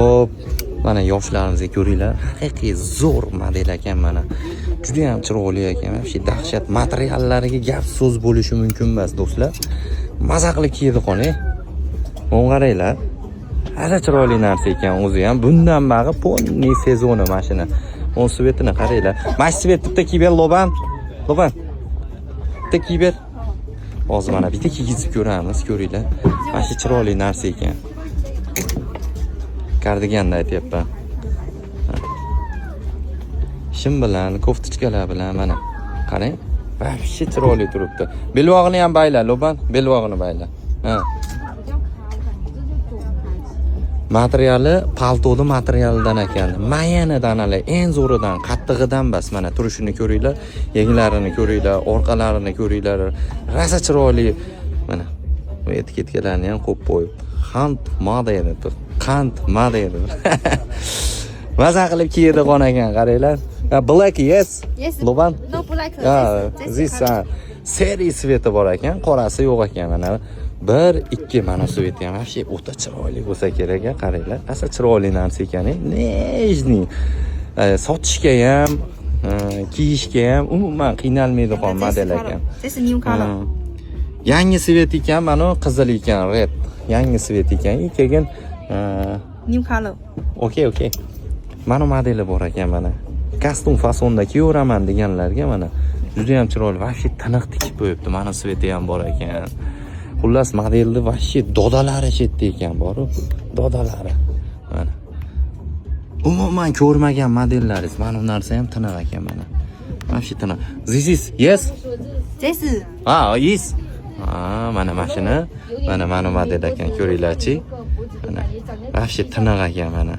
Xo'p, mana yoshlarimizga ko'ringlar, haqiqiy zo'r model ekan mana. Juda ham chiroyli ekan, вообще dahshat, materiallariga gap so'z bo'lishi mumkin emas, do'stlar. Maza qilib kiydi qoni. Mana qaranglar. Rosa chiroyli narsa ekan o'zi ham. Bundan bag'i полный sezoni mashina. Mana цвет ini qaranglar. Mana shu цвет bitta kiyib ber, 老板. 老板. Bitta kiyib ber. Hozir mana bitta kiygizib ko'ramiz, ko'ringlar. Mana shu chiroyli narsa ekan. Kardiganni aytyapman. Ha. Shim bilan, кофточка lar bilan mana. Qarang. Вообще chiroyli turibdi. Belbog'ini ham bayla, 老板, belbog'ini bayla. Ha. 比较卡，我感觉这就躲不开。 Materiali paltoni materialidan ekan. Mayanidan hali eng zo'ridan, qattig'idan bas. Mana turishini ko'ringlar, yenglarini ko'ringlar, orqalarini ko'ringlar. Rosa chiroyli. Mana bu etiketkalarni ham qo'yib qo'yib. Qand model, qand model. Maza qilib kiyadigan ekan, qaranglar. Ha, black, yes. Yes. 老板. No black. Ha, this this ha. Серый цвет i bor ekan, qorasi yo'q ekan mana. Bir, ikki mana цвет i ham вообще o'ta chiroyli bo'lsa kerak, a, qaranglar. Asa chiroyli narsa ekan, нежный. Sotishga ham, kiyishga ham umuman qiynalmaydigan model ekan. 这是 new color。 Ha. Yangi цвет ekan, mana qizil ekan, red. Yangi цвет ekan. И keyin New color. Okey. Mana modeli bor ekan mana. Kostyum fasonda kiyaveraman deganlarga mana juda ham chiroyli, вообще tiniq tikib qo'yibdi. Mana цвет i ham bor ekan. Xullas, modelni вообще dodalari chetda ekan boru. Dodalari. Mana. Umuman ko'rmagan modellaringiz. Mana bu narsa ham tiniq ekan mana. Вообще tiniq. This is yes. 这是 Ha, yes. Ha, mana mashina. Mana model ekan, ko'ringlarchi. Mana. Вообще tiniq ekan mana.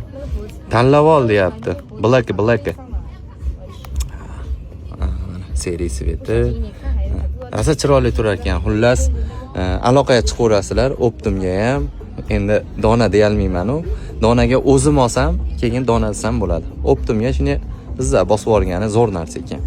Tanlab ol deyapti. Black, black. Ha, mana серый цвет i. Rosa chiroyli turar ekan. Xullas, aloqaga chiqaverasizlar, оптом ga ham. Endi dona deyolmayman-u. Donaga o'zim olsam, keyin dona desam bo'ladi. Оптом ga shuni bizza bosib yuborgani zo'r narsa ekan.